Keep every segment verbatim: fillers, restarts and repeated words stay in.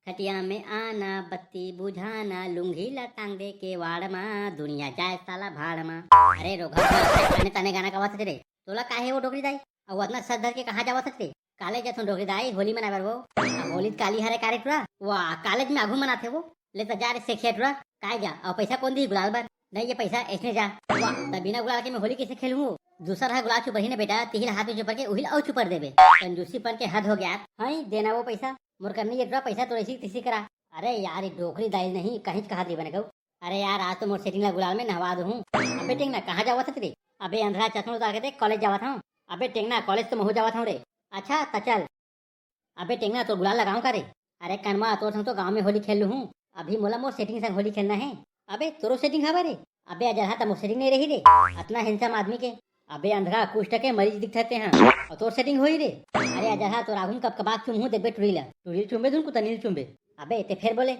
खटिया में आना, बत्ती बुझाना, लुंगी ला टांग दे केवाड़ मा, दुनिया जाए साला भाड़ मा। अरे रोगहा, आने ताने गाना गावत हस रे। तोला का हे वो डोकरी दाई? अउ अतना सर धर के कहाँ जावत हस रे? कॉलेज जाथन डोकरी दाई, होली मनाए बर वो। आ, होली त काली हरे का रे टुरा? वाह, कॉलेज में आघू मनाथे वो। ले त जा रे सेखिया टुरा, काय जा? अउ पैसा कोन दिही गुलाल बर? नहीं ये पैसा ऐसने जा। वाह, त बिना गुलाल के मैं होली कैसे खेलूं? दूसर ह गुलाल चुपरही ना बेटा, तिही ला हाथ में चुपर के उही ला अउ चुपर देबे। कंजूसीपन के हद हो गया। हाँ, देना वो पैसा। मोर कर नहीं ये टुरा पैसा तो ऐसी तिसी करा। अरे यार, ये डोकरी दाई नहीं, कहीं कहा दी बने गऊ। अरे यार, आज तो मोर सेटिंग ला गुलाल में नहवा दूं। अबे टेंगना, कहाँ जावत हस रे? अबे अंधरा, चश्मा उतार के देख, कॉलेज जावत हूँ। अबे टेंगना, कॉलेज तो महू जावत हूँ रे। अच्छा, त चल। अबे टेंगना, तोर गुलाल लगाऊं का रे? अरे कनवा, तोर संग तो गांव में होली खेल लूं हूं। अभी मोला मोर सेटिंग संग होली खेलना हे। अबे तोरो सेटिंग हवे रे? अबे अजरहा, त मोर सेटिंग नहीं रही रे। अतना हैंडसम आदमी के। अबे अंधरा, कुछ टके मरीज दिखथे तेहा। अउ तोर सेटिंग होही रे? अरे अजरहा, तोर आघू में कब कबाक चुमहूं, देखबे टुरी ला। टुरी ल चुमबे धुन कुता नील चुमबे। अबे ते फेर बोले।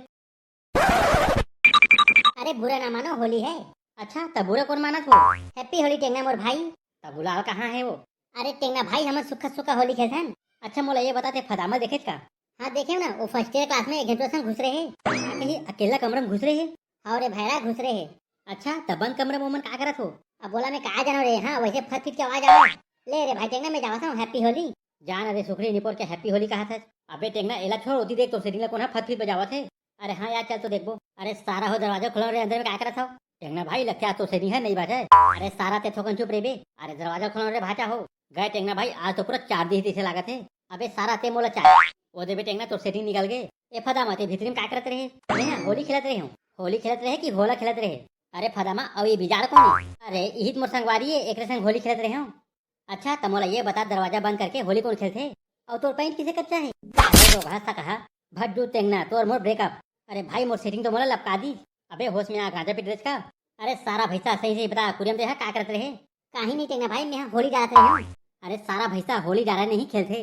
अरे बुरा ना मानो, होली है। अच्छा, त बुरा कोन मानत हो? हैप्पी होली टेंगना मोर भाई। त गुलाल कहाँ है वो? अरे टेंगना भाई, हमन सुक्खा सुक्खा होली खेलथन। अच्छा, मोला ये बता, ते फदामा देखेच का? हाँ, देखे ना, वो फर्स्ट ईयर क्लास में एक घंटा संग घुस रहे। कहीं अकेला कमरा में घुस रहे। हाँ रे भैरा, घुस रहे। अच्छा, त बंद कमरा में ओमन का करत हो? अब बोला मैं का जानो रे। हाँ, वैसे फट फिट के आवाज आवे। ले रे भाई टेंगना, मैं जावत हूँ, हैप्पी होली। जान रे सुखरी निपोर के हैप्पी होली कहा था। अबे टेंगना, एला छोड़, ओती देख, तोर सेटिंग ला कोन ह फत फत बजावत हे। अरे हाँ यार, चल तो देखबो। अरे सारा हो, दरवाजा खोलो रे, अंदर में का करत हव? टेंगना भाई, लगथे आज तोर सेटिंग ह नहीं बाजे। अरे सारा ते थोकन चुप रहिबे। अरे दरवाजा खोलो रे भाचा हो। गए टेंगना भाई, आज तो पूरा चार दिन तइसे लागत हे। अबे सारा ते मोला चार। ओ देबे टेंगना, तोर सेटिंग निकल गे। ए फदामा, ते भीतरी में का करत रहे? मैं हा होली खेलत रहे हूँ। होली खेलत रहे कि होला खेलत रहे? अरे फदामा, अउ ये बिजाड़ कोन हे? अरे इही त मोर संगवारी हे, एकरे संग होली खेलत रहे हूँ। अच्छा, त मोला ये बता, दरवाजा बंद करके होली कोन खेलथे? अउ तोर पैंट किसे कच्चा हे? अरे रोगहा सा कहा, भड्डू टेंगना, तोर मोर ब्रेकअप। अरे भाई, मोर सेटिंग तो मोला लपका दी। अबे होश में आ, गांजा पी डरेच का? अरे सारा भैसा, सही सही बता, कुरियम ते हा का करत रहे? काही नहीं टेंगना भाई, मैं हा होली डालत रहे हूँ। अरे सारा भैसा, होली डाला नहीं खेलथे।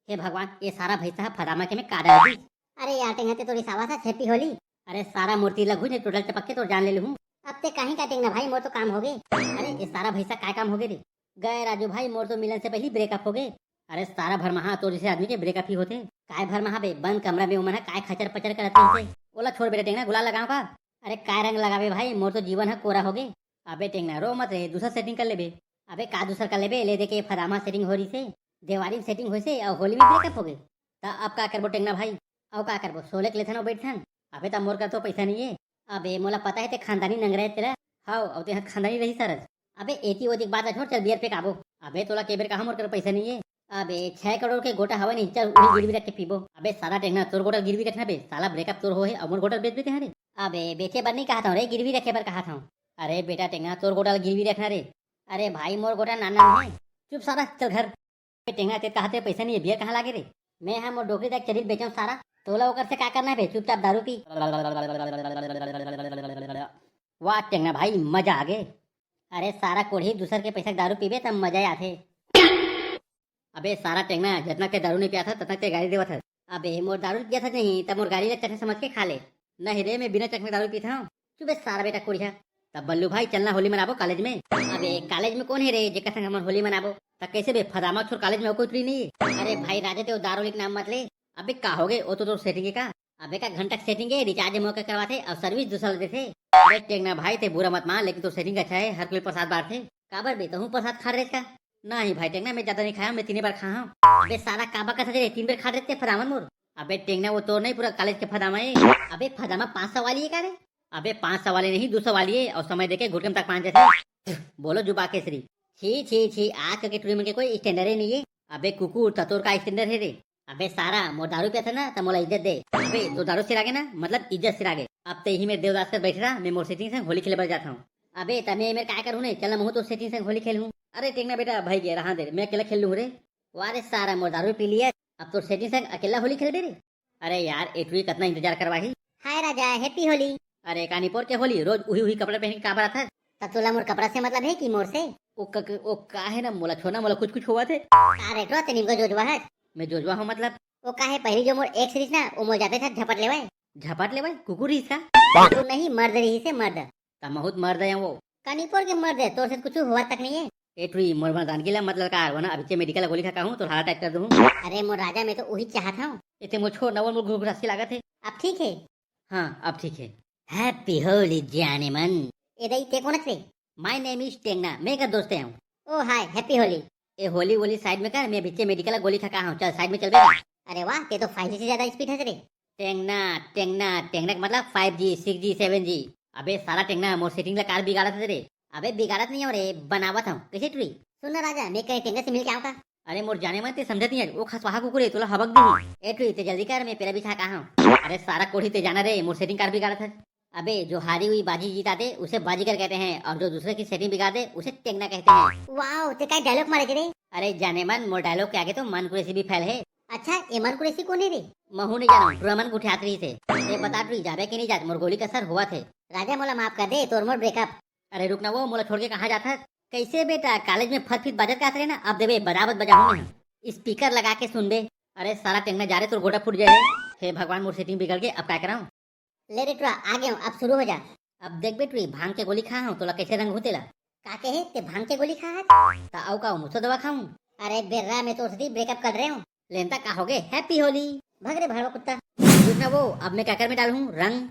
हे भगवान, ये सारा भैसा हा फदामा के में का डाल दी? अरे यार टेंगना, ते तो रिसावा था, हैप्पी होली। अरे सारा मूर्ति लगू ने टोटल चपक के तोर जान ले लूँ। अब ते काही का टेंगना भाई, मोर तो काम हो गे। अरे ये सारा भैसा काय काम हो गे रे? गए राजू भाई, मोर तो मिलन से पहली ब्रेकअप हो गे। अरे सारा भरमाहा, तोर जैसे आदमी के ब्रेकअप ही होथे। काय भरमाहा बे, बंद कमरा में उमन ह काय खचर पचर करत रहिसे। ओला छोड़ बेटा टेंगना, गुलाल लगाओ का? अरे काय रंग लगावे भाई, मोर तो जीवन ह कोरा हो गे। अबे टेंगना रो मत रे, दूसर सेटिंग कर लेबे। अबे का दूसर कर लेबे, ले देखे फदामा सेटिंग हो रहिसे, देवारी में सेटिंग होइसे अउ होली में ब्रेकअप हो गे। त अब का करबो टेंगना भाई? अउ का करबो, सोले के लेथन अउ बैठथन। अबे त मोर कर तो पैसा नहीं है। अबे मोला पता है ते खानदानी नंगरा है तेरा। हाव, अउ ते हा खानदानी रही सरज। अबे एती ओती के बात ला छोड़, चल बियर पे काबो। अबे तोला के बेर कहा मोर कर पैसा नहीं है। अबे छह करोड़ के गोटा हवा नहीं, चल उही गिरवी रख के पीबो। अबे सारा टेंगना, तोर गोटा गिरवी रखना बे, साला ब्रेकअप तोर हो है अउ मोर गोटा बेच देते हैं रे। अबे बेचे बर नहीं कहा था रे, गिरवी रखे बर कहा था। अरे बेटा टेंगना, तोर गोटा ला गिरवी रखना रे। अरे भाई मोर गोटा नाना है। चुप सारा, चल घर। ए टेंगना, ते कहा ते पैसा नहीं है, बियर कहाँ लागे रे? मैं हा मोर डोकरी तक चरित बेचऊं सारा। तोला ओकर से का करना है बे, चुपचाप दारू पी। वाह टेंगना भाई, मजा आ गे। अरे सारा कोढ़ी, दूसर के पैसा के दारू पीबे तब मजा आथे। अबे सारा टेंगना, जतना ते दारू नहीं पिया था, ततना ते गाली देवत है। अबे मोर दारू पिया था नहीं, तब मोर गाली ले चखना समझ के खा ले। नहीं रे, मैं बिना चखना दारू पीता हूँ। चुप बे सारा बेटा कोढ़िया। तब बल्लू भाई, चलना होली मनाबो कॉलेज में। अबे कॉलेज में कोन हे रे जेकर संग हमन होली मनाबो? त कैसे बे, फदामा छोड़ कॉलेज में अउ कोई टुरी नहीं हे? अरे भाई राजा, ते वो दारू के नाम मत ले। अबे का हो गे, वो तो तोर सेटिंग हे का? अबे का घंटा के सेटिंग हे, रिचार्ज मौके करवाथे अउ सर्विस दूसर ल देथे। अरे टेंगना भाई, ते बुरा मत मान, लेकिन तोर सेटिंग अच्छा हे, हर कोई प्रसाद बांटथे। काबर बे, तहूँ प्रसाद खा रहे का? नहीं भाई टेंगना, मैं ज्यादा नहीं खाया, मैं तीने बार खा हूँ। अबे सारा काबर का सच रे, तीन बार खा रहे ते फदामन मोर। अबे टेंगना, वो तोर नहीं, पूरा कॉलेज के फदामा हे। अबे फदामा पाँच सौ वाली हे का रे? अबे पाँच सौ वाले नहीं, दो सौ वाली हे, अउ समय देके घुटके में तक पान जैसे। बोलो जुबा केसरी। छी छी छी, आजकल के टुरी मन के कोई स्टैंडर्ड ही नहीं है। अबे कुकुर, त तोर का स्टैंडर्ड है रे? अबे सारा, मोर दारू पिया था ना, त मोला इज्जत दे। अबे तो दारू सिरागे ना, मतलब इज्जत सिरागे। अब ते ही मेरे देवदास कर बैठ रहा, मैं मोर सेटिंग से होली खेले बर जाता हूँ। अबे तमे मेरे काय करूँ ने, चल ना महू तो सेटिंग से होली खेल हूँ। अरे टेंगना बेटा, भाई गे रहा दे, मैं अकेला खेल लूँ रे। वाह रे सारा, मोर दारू पी लिया, अब तो सेटिंग से अकेला होली खेल रे। अरे यार, ए टुरी कतना इंतजार करवाही। हाय राजा, हैप्पी होली। अरे कानी पोर के होली, रोज उही उही कपड़ा पहन के काबर आथस? त तोला मोर कपड़ा से मतलब है कि मोर से? ओ क-, क-, ओ का है ना, मोला छोना, मोला कुछ कुछ होवत है। का रे टो, ते निमको जोजवा है? मैं जोजवा हूँ मतलब? ओ का है, पहली जो मोर एक्स रहिस ना, ओ मोर जाते साथ झपट लेवय। झपट लेवय? कुकुर रहिस का? कुकुर नहीं, मर्द रहिस है, मर्द। त महूत मर्द है वो। कानी पोर के मर्द है, तोर से कुछ होवत तक नहीं है। ए टुरी, मोर मर्दानगी ला मत ललकार, वरना अभी मेडिकल गोली खा कहूँ तो हार्ट अटैक कर दूँ। अरे मोर राजा, मैं तो उही चाहत हूँ। एते मोर छोड़ ना, वो मोर घुघरासी लागत है। अब ठीक है? हाँ, अब ठीक है। Happy Holi, जाने मन। ए दई, ते कोन रे? My name is टेंगना, मैं का दोस्त हूँ। ओ हाय, Happy Holi। ए होली वोली side में कर, मैं बिच्चे medical ला गोली खा के आहूँ, चल side में चल बे। अरे वाह, ते तो five G से ज्यादा speed हस रे। टेंगना, टेंगना, टेंगना का मतलब five G, six G, seven G। अबे सारा टेंगना, मोर setting ला काबर बिगाड़त हस रे। अबे बिगाड़त नहीं हूँ रे, बनावत हूँ। कैसे टुरी? सुन ना राजा, मैं कहीं टेंगना से मिल के आऊँ का? अरे मोर जाने मन, ते समझत नहीं है, वो खसवाहा कुकुर है, तोला हबक दी। ए टुरी, ते जल्दी कर, मैं पेरा बिछा के आहूँ। अरे सारा कोढ़ी, ते जाना रे, मोर setting काबर बिगाड़त हस। अबे जो हारी हुई बाजी जीता दे, उसे बाजीगर कहते हैं, और जो दूसरे की setting बिगाड़ दे, उसे टेंगना कहते हैं। वाओ, ते का dialogue मारे रे? अरे जाने मन, मोर dialogue के आगे तो मन कुरैशी भी fail है। अच्छा, ये मन कुरैशी कोन है रे? महू नहीं जानूं, टुरा मन गुठियात रहिसे। ए बता टुरी, जाबे कि नहीं जात, मोर गोली का असर होवत हे। राजा मोला माफ कर दे, तोर मोर breakup। अरे रुक ना वो, मोला छोड़ के कहाँ जात हस? कैसे बेटा, college में फत फित बाजत का रहे ना, अब देबे बजावत बजाहूँ मैं। Speaker लगा के सुन बे। अरे सारा टेंगना जा रे, तोर गोड़ा फूट जाए। हे भगवान, मोर setting बिगड़ गए, अब का कराऊं? ले रे टुरा, आ गए हूँ, अब शुरू हो जा। अब देख बे टुरी, भांग के गोली खा हूँ, तोला कैसे रंग होते ला। का कहे, ते भांग के गोली खा हस? त अउ का, मुसो दवा खाऊं? अरे बेर्रा, मैं तो उसदी breakup कर रहे हूँ। लेंता का हो गए, Happy Holi। भग रे भड़वा कुत्ता। रुक ना वो, अब मैं काकर में डालूं रंग?